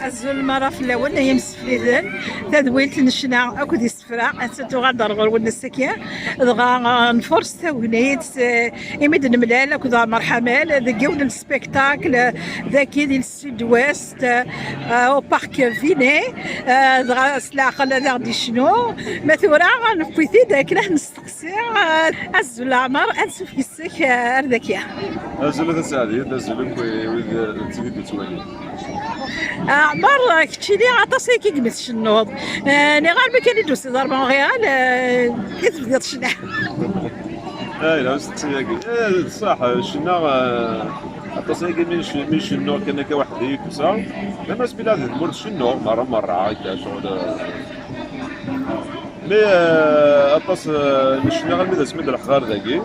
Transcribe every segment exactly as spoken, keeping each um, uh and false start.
Azul mara fell-awen ay imsefliden, tadwilt n ccna akked isefra, atta tuɣal-d ar ɣur-wen ass-agi, dɣa, eh, nfurṣ tagnit, eh, imi d-nemlal akked Ɛmer Ḥamal deg yiwen n spectacle dagi di Sud-Ouest, eh, au Parc Vinet, eh, dɣa s leɛqel ad aɣ-d-icnu. Ma tura newwi-t-id akken ad nesteqsi, eh, azul Ɛmer, ansuf yes-k, eh, ar daki. Azul a Taseɛdit, azul akk i wid, eh, d tid i d-yettwalin. Eh, Ɛmer, keččini aṭas ayagi i m-tcennuḍ. Eh, niɣ armi kan i d-tusiḍ ar Montréal, eh, i tebdiḍ ccna. Ay, la, asteqsi-agi. Eh, d ṣṣeḥ, ccna, eh, aṭas ayagi mi nc-, mi cennuɣ kan akka weḥd-i, tout ça. Même asmi la di tmurt cennuɣ, merra, merra, akka, ccɣel, eh. Mais, eh, aṭas, eh, n ccna armi d asmi d-lḥeḍ ar dagi.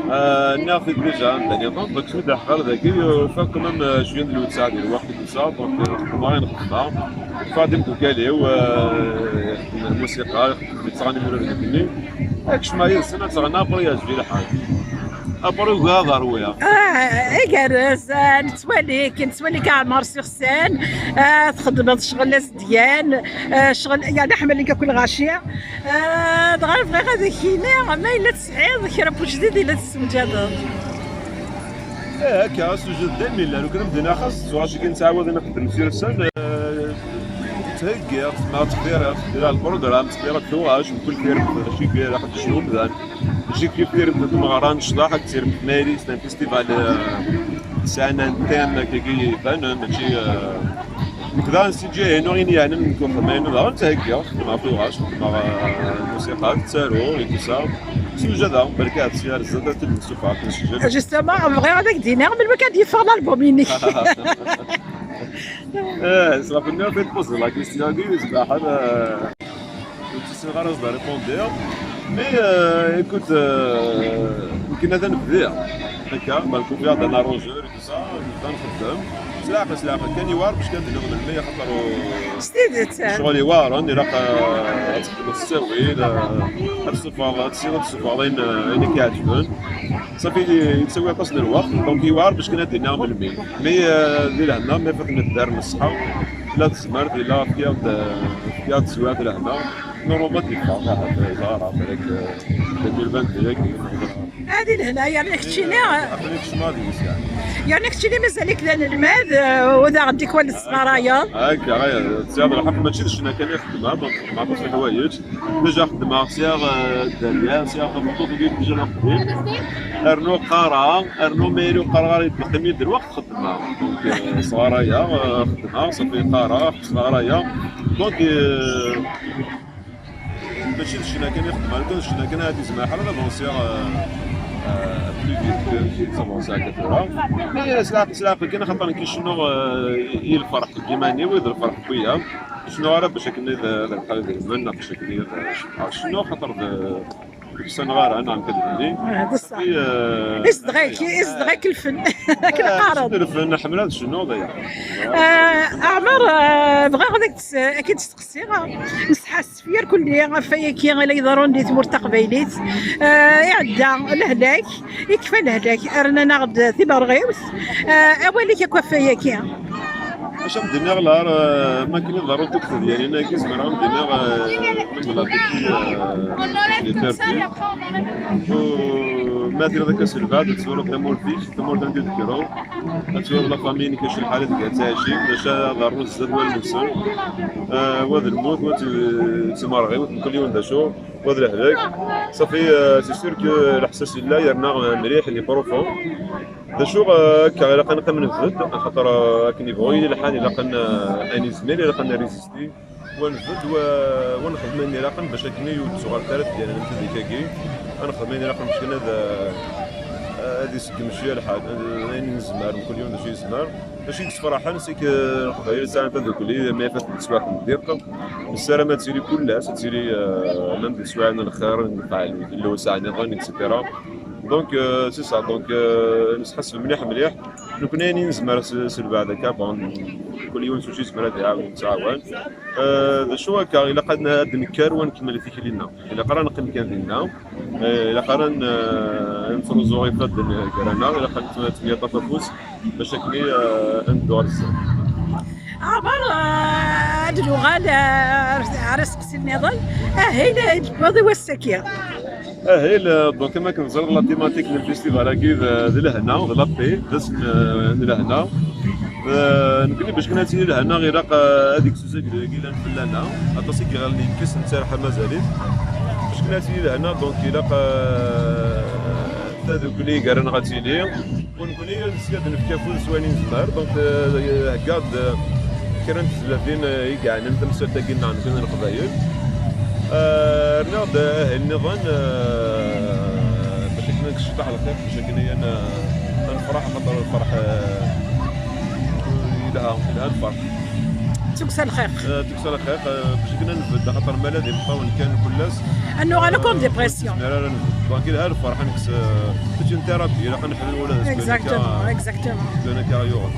Eh, nniɣ-t-id déjà anda nniḍen, donc asmi d-lḥeḍ ar dagi, ufiɣ quand même, eh, cwiya n lewseɛ di lweqt, tout ça, donc, eh, xedmeɣ ayen xedmeɣ. Ufiɣ-d imeddukal-iw, eh, lmusiqa, yettɣan imura deg-nni. Akecmeɣ yid-sen ad ttɣenniɣ, après yeɛjeb-iyi lḥal. Après ugaɣ ad ṛwiɣ. Ah, igerrez, ah, nettwali-k, nettwali-k Ɛmer sur scène, ah, txeddmeḍ ccɣel azedgan, ah, ccɣel, yeɛni ḥemmlen-k akk lɣaci. Ah, dɣa bɣiɣ ad ak-iniɣ, ma yella tesɛiḍ kra n wejdid i la tessemjadeḍ. Eh, akka, asewjed daymi yellan, ur k-d-nniɣ xas ẓẓur acu kan nettɛawad ad nxeddem sur scène, eh, ttḥeggiɣ, ma ttxiriɣ, ila lprogram, ttxiriɣ tuɣac, mkul tiremt, acu i ilaq ad tecnu umdan. Mačči kif tiremt n tmeɣra n ccḍeḥ, ad tiremt maylis, c'est un festival, eh, sɛan un thème akkagi ibanen, mačči, eh, nekk daɣen si lǧiha-inu, ayen yeɛnan nekk uxemmem-inu daɣen ttheggiɣ, xeddmeɣ tuɣac, xeddmeɣ, eh, lmusiqa, ttaruɣ, et tout ça. Sewjadeɣ, balak ahat si ar zdat ad t-id-nessufeɣ, ad t-nessewjed. Justement, bɣiɣ ad ak-d-iniɣ melmi kan ad d-yeffeɣ l'album-inek. Eh, s ɣef nniɣ ad poser la question-agi, zbaḥ, eh, ur ssineɣ ara ad s-d-répondiɣ. Mais, eh, écoute, eh, nekk ad bdiɣ. Akka, ma nkufiɣ-d un arrangeur et tout ça, nebda nxeddem. S leɛqel, s leɛqel kan, yewɛer bac kan d-nniɣ melmi, axaṭer, eh, s tidet, ccɣel yewɛren, ilaq, eh, ad txedmeḍ s ttawil, eh, ad tessufɣeḍ, ad tessineḍ ad tessufɣeḍ ayen, eh, ayen i k-iɛeǧben. Ṣafi, yettawi aṭas n lweqt, donc yewɛer bac kan ad d-iniɣ melmi. Mais, euh, di lehna, ma ifat nedder n ṣṣeḥḥa, tella tezmert, yella tefkiɣ-d, tefkiɣ-d teswiɛt lehna. Normalement, ad d-yeffeɣ, ahat, ẓara, balak, euh, deux mille vingt-deux-agi. Adi lehna, yerna keččini. Aql-i kecmeɣ deg-s, yeɛni. Yerna keččini mazal-ik d anelmad, euh, ur d aɣ-d-ikwal tesɣarayeḍ. Akka, tesɛiḍ lḥeqq, mačči d ccna kan i xeddmeɣ, donc xeddmeɣ aṭas n leḥwayeǧ. Déjà xeddmeɣ, sɛiɣ, euh, dderya, sɛiɣ tameṭṭut-agi déjà la xeddim. Rnu qqareɣ, rnu ma yella ur qqareɣ ara, yeqqim-iyi-d lweqt xeddmeɣ. Donc, euh, sɣarayeɣ, euh, xeddmeɣ, ṣafi qqareɣ, sɣarayeɣ. Donc, euh, mačči d ccna kan i xeddmeɣ, lukan d ccna kan ad izmer ḥala ad avanciɣ, euh, euh, plus vite que, que j'avance akka tura. Mais, euh, s leɛqel, s leɛqel kan, axaṭer nekk cennuɣ, euh, i, i lferḥ n yiman-iw, i d lferḥ n wiyaḍ. Ur cennuɣ ara bac akken ad, ad rebḥeɣ idrimen, neɣ bac akken ad, ah, cennuɣ xaṭer d, ur ssneɣ ara, neɣ amek ad d-nini. Ah, d ṣṣeḥ. Puis, euh, izedɣ-ik, ah, izedɣ-ik lfen. Akken ah, qqaren. Lfen, ḥemmleɣ ad cennuɣ, d aya. Ah, Ɛmer, ah, bɣiɣ ad ak-d-, ad k-id-steqsiɣ. Nesḥassef irkelli ɣef wayagi i la iḍerrun di tmurt taqbaylit. Ah, iɛedda lehlak, ikfa lehlak, rnan-aɣ-d tiberɣiwt. Ah, awal-ik akk ɣef wayagi. Acu am-d-iniɣ, lar, eh, ma akken i ḍerrunt akk tedyanin-agi, zemreɣ am-d-iniɣ, eh, même la petite, eh, les perdu. U ma tiliḍ akka s lbeɛd, ad twaliḍ tamurt-ik, tamurt anda i d-tekkreḍ, ad twaliḍ la famille-inek acu lḥal i deg ttɛicin, d acu ara ḍerrun zdat wallen-nsen. Eh, wa d lmut, wa d timerɣiwt, mkul yiwen d acu, wa d lehlak. Safi, eh, c'est sûr que leḥsas yella, yerna, eh, mliḥ, il est profond. D acu, eh, akka, ilaq ad neqqim nbedd, axaṭer, eh, akken yebɣu yili lḥal, ilaq ad n-, ad nezmir, ilaq ad nrésisti, wa nbedd, wa, wa nexdem ayen ilaqen bac akken ur d-tuɣal ara tedyanin am tidak-agi. Ad nexdem ayen ilaqen bac kan ad, eh, ad iseggem cwiya lḥal, eh, ayen nezmer, mkul yiwen d acu yezmer. D acu i yesferḥen, c'est que Leqbayel sɛan tadukli, ma ifat deg teswiɛt n ddiq. Nessaram ad tili kul ass, ad tili, eh, même di teswiɛin n lxir, n lefɛal, d lewseɛ niḍen, et cetera. Donc, euh, c'est ça. Donc, euh, nesḥassef mliḥ, mliḥ. Nekkni ayen i nezmer s, s lbeɛd akka, bon, kul yiwen s wacu yezmer ad iɛawen, yettɛawan. Euh, d acu akka, ilaq ad n-, ad d-nekker u ad nkemmel tikli-nneɣ. Ilaq ara neqqim kan dinna. Euh, ilaq ara n-, euh, ad nettruẓu ifadden gar-aneɣ, ilaq ad nett-, nettemyaṭṭaf afus, bac akken, euh, ad neddu ɣer zdat. Amer ad nuɣal ar aseqsi nniḍen. Ahil, d waḍi wass-agi. Ahil, donc, am akken teẓriḍ, la thématique n lfestival-agi d, d lehna, d la paix, d ass n, n lehna. Eh, nekkni bac kan ad tili lehna, ilaq, eh, ad ikkes uzaglu-agi yellan fell-aneɣ. Aṭas i yeɣ-, yekkes, nettarḥa mazal-it. Bac kan ad tili lehna, donc, ilaq, eh, tadukli gar-aneɣ ad tili. U nekkni ad nesya ad nefk afud s wayen i nezmer. Donc, eh, heggaɣ-d, eh, kra n tezlatin, eh, i yeɛnan tamsalt-agi nneɣ nekkni Leqbayel. Eh, rniɣ-d, eh, ahil nniḍen, eh, bac akken ad ncebbeḥ lxiq, bac akken ad, eh, ad nefreḥ, axaṭer lferḥ, eh, yelha, yelha lferḥ. Tukksa lxiq. Eh, tukksa lxiq, eh, bac akken ad nbedd, axaṭer ma la d imeṭṭawen kan kul ass. Ad nuɣal akk en dépression. Ur nezmir ara ad nbedd. Donc, yelha lferḥ, ad nekkes, eh, c'est une thérapie, ilaq ad neḥlu ula d azekka. Exactement, akka, exactement. Azekka akka yuɣen.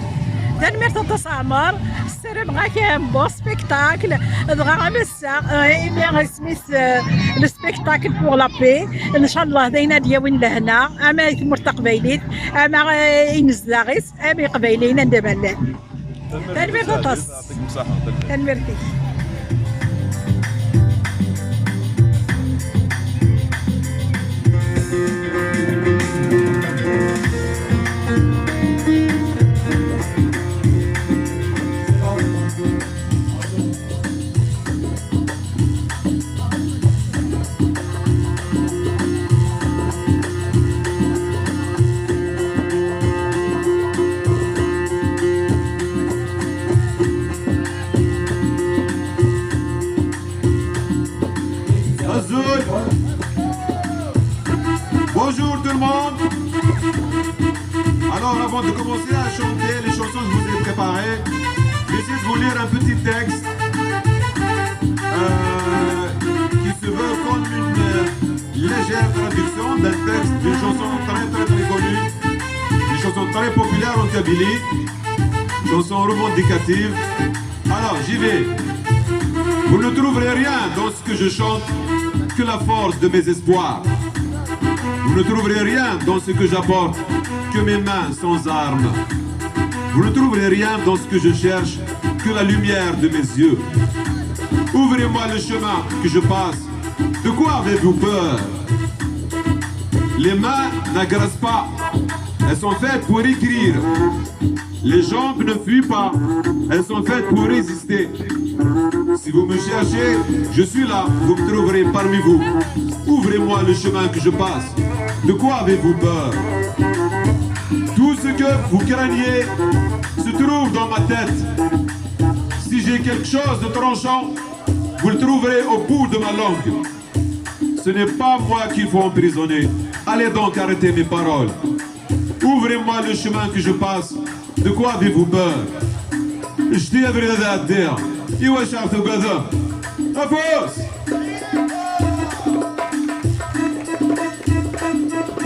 Tanemmirt aṭas a Ɛmer, ssarameɣ-ak un bon spectacle, dɣa am ass-a, eh, imi isem-is, eh, le spectacle pour la paix, ncallah d ayen ad d-yawin lehna, ama i tmurt taqbaylit, ama, eh, i nezdaɣ-is, ama iqbayliyen anda ma llan. Tanemmirt aṭas. Tanemmirt-ik. Azul. Bonjour tout le monde. Alors, avant de commencer à chanter les chansons que je vous ai préparées, j'essaie de vous lire un petit texte, euh, qui se veut comme une, euh, légère traduction d'un texte, d'une chanson très, très, très connue, une chanson très populaire en Kabylie, chanson revendicative. Alors, j'y vais. Vous ne trouverez rien dans ce que je chante que la force de mes espoirs. Vous ne trouverez rien dans ce que j'apporte que mes mains sans armes. Vous ne trouverez rien dans ce que je cherche que la lumière de mes yeux. Ouvrez-moi le chemin que je passe. De quoi avez-vous peur ? Les mains n'agressent pas. Elles sont faites pour écrire. Les jambes ne fuient pas. Elles sont faites pour résister. Si vous me cherchez, je suis là. Vous me trouverez parmi vous. Ouvrez-moi le chemin que je passe. De quoi avez-vous peur ? Tout ce que vous craignez se trouve dans ma tête. Si j'ai quelque chose de tranchant, vous le trouverez au bout de ma langue. Ce n'est pas moi qu'il faut emprisonner. Allez donc arrêter mes paroles. Ouvrez-moi le chemin que je passe. De quoi avez-vous peur ? Ǧǧet-iyi abrid ad ɛeddiɣ. Iwacu tugadem? Afus!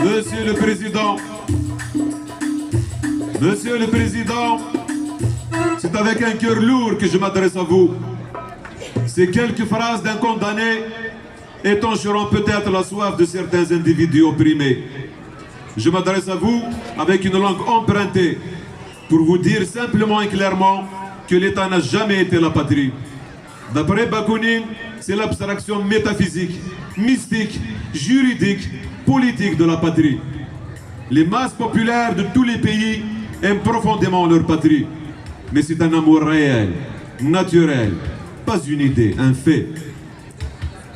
Monsieur le Président, Monsieur le Président, c'est avec un cœur lourd que je m'adresse à vous. Ces quelques phrases d'un condamné étancheront peut-être la soif de certains individus opprimés. Je m'adresse à vous avec une langue empruntée pour vous dire simplement et clairement que l'État n'a jamais été la patrie. D'après Bakounine, c'est l'abstraction métaphysique, mystique, juridique, politique de la patrie. Les masses populaires de tous les pays aiment profondément leur patrie. Mais c'est un amour réel, naturel, pas une idée, un fait.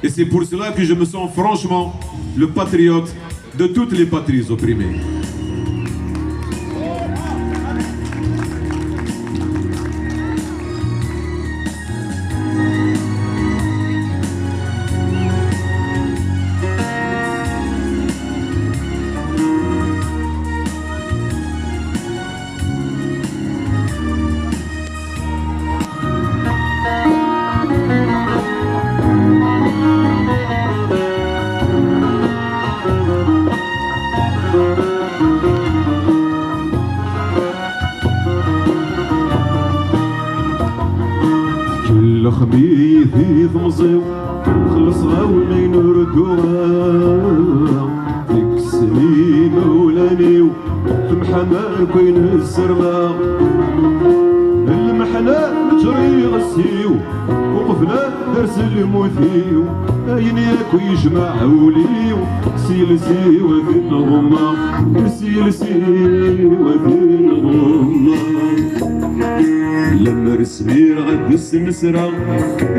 Et c'est pour cela que je me sens franchement le patriote de toutes les patries opprimées. Kellex mi titemẓi-w, xellṣeɣ-aw ayen ur d-uɣeɣ. Tekkes imawlan-iw temḥamer akken ssarmeɣ. Lmeḥna Ǧriɣ ssiw, uqbel ad d-ters lmut-iw, ayen yakk yejmeɛ ul-iw, s yiles-iw ad t-id-ḍemmeɣ, s yiles-iw ad t-id-ḍemmeɣ. Lemmer smireɣ ad d-snesreɣ,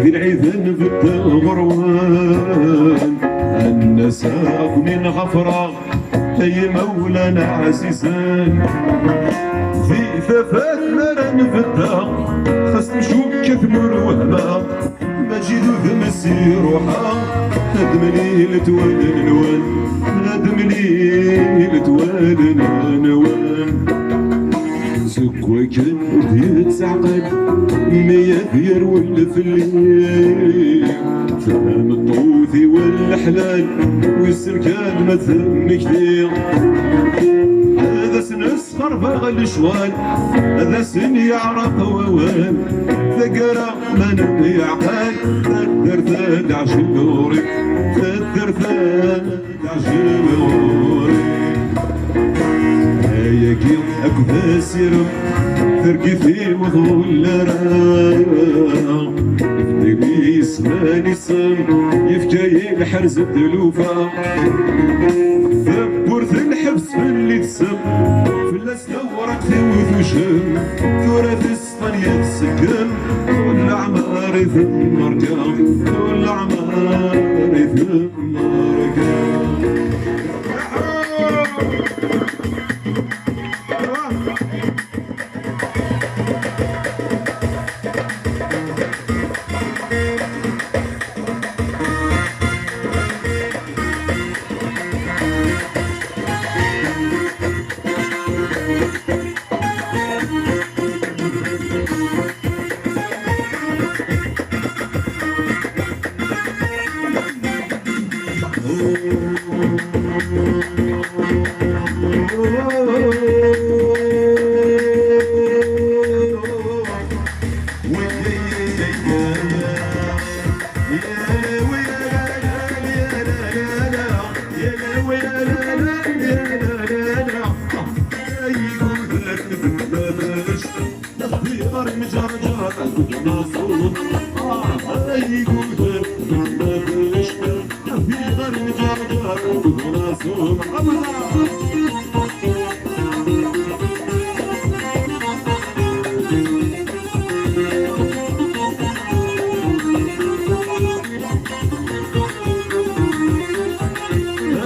di lɛid ad nbedd ɣerwan, ad n-aseɣ ad ken-in-ɣafreɣ. Ay imawlan ɛzizen, di tafat mi ara nbeddeɣ, xas ncukket ma ur wehmeɣ, mačči d udem s iruḥa, ad mlilet wallen-nwen, ad mlilet wallen-nwen. Seg wakken ur d-yettɛqal mi ad yerwel fell-i, tameṭṭut-iw n leḥlal, wissen kan ma temmekti. Ad as-nesxerbeɣ lecɣal, ad asen-yeɛreq wawal. Taggara ma nemyeɛqal, taddart ad teɛjel ɣur-i, taddart ad teɛjel ɣur-i. Ayagi akked asirem, targit-iw ur tḍul ara. Fdili yesman isem, yefka-yi lḥerz d tlufa. Tawwurt n lḥebs fell-i tsem, fell-as tawraqt-iw tujem. Tura tis Spanya tseggem, ur leɛmer i temmerka, ur leɛmer i temmerka.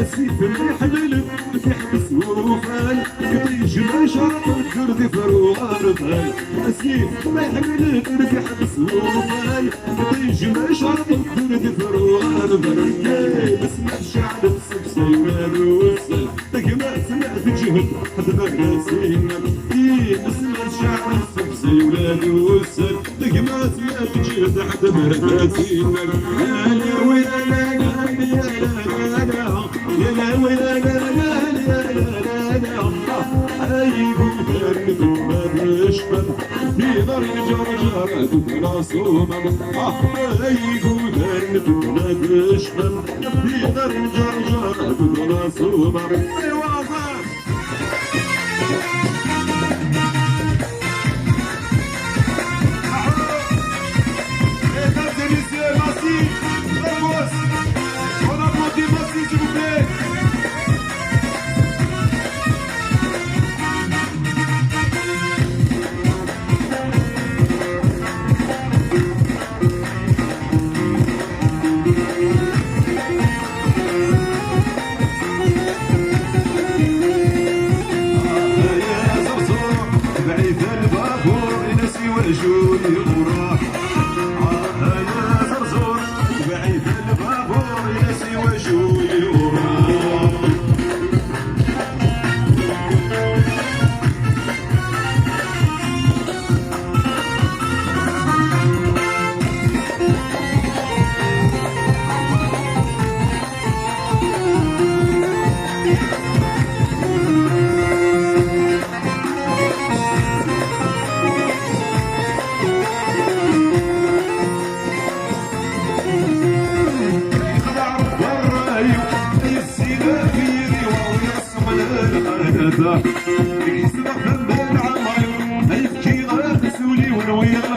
Asif mḥellel, tiḥbes urufan, yejma craṭ, ddur di ferru ɣerbal. Asif ma iḥemmel, tiḥbes urufan, yejma craṭ, ddur di ferru ɣerbal. Yay, bes ma tceɛl, tseqsay ma rusan. Gma-tneɣ teǧhed ḥedd ma d-asinna. I nesma tecɛel tefsi ula d ussan. Gma-tneɣ teǧhed ḥedd ma d-asinna. Ala wi ala ala ala ala. Ala wi ala ala ala ala ala. Ay gudar ma tecfan. Iḍar iǧerǧer d laṣuma. Ay gudar ma tecfan. Iḍar iǧerǧer d laṣuma. Aywa, Ɣazal. Mesdames et messieurs, Massy, Ramos. On applaudit Massy, s'il vous plaît. بعيد البابور ينسي وجهه يغرى. آه يا زرزور، بعيد البابور ينسي وجهه يغرى.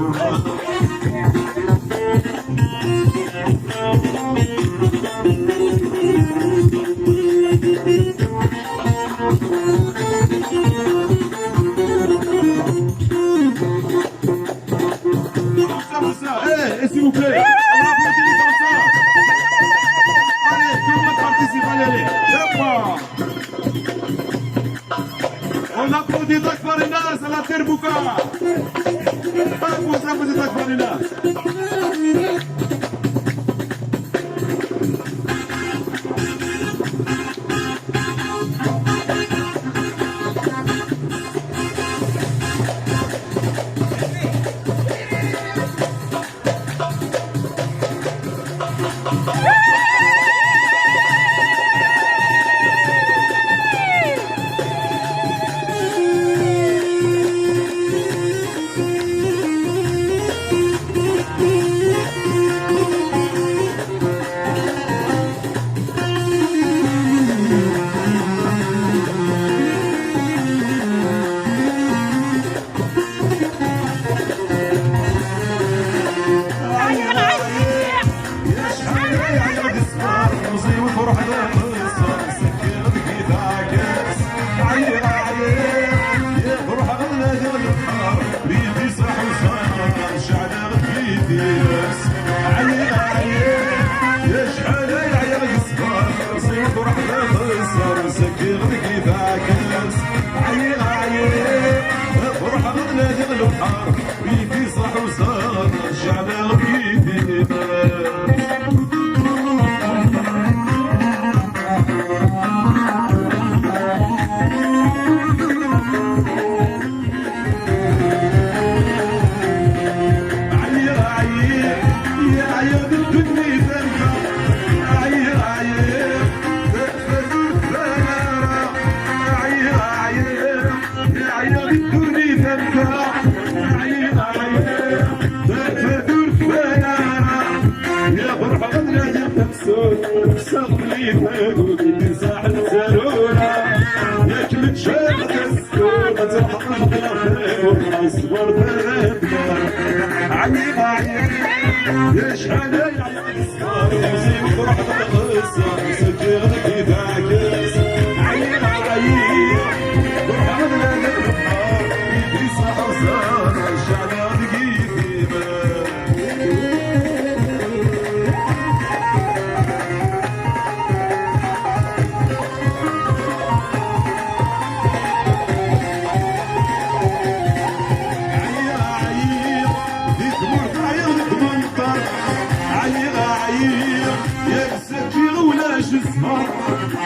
Comme ça, comme ça. Eh, eh, s'il vous plaît, on applaudit comme ça. Allez, tout le monde participe, allez, allez. Hop là. On applaudit Takfarinas à la Terbuka. Bravo, bravo, c'est Takfarinas.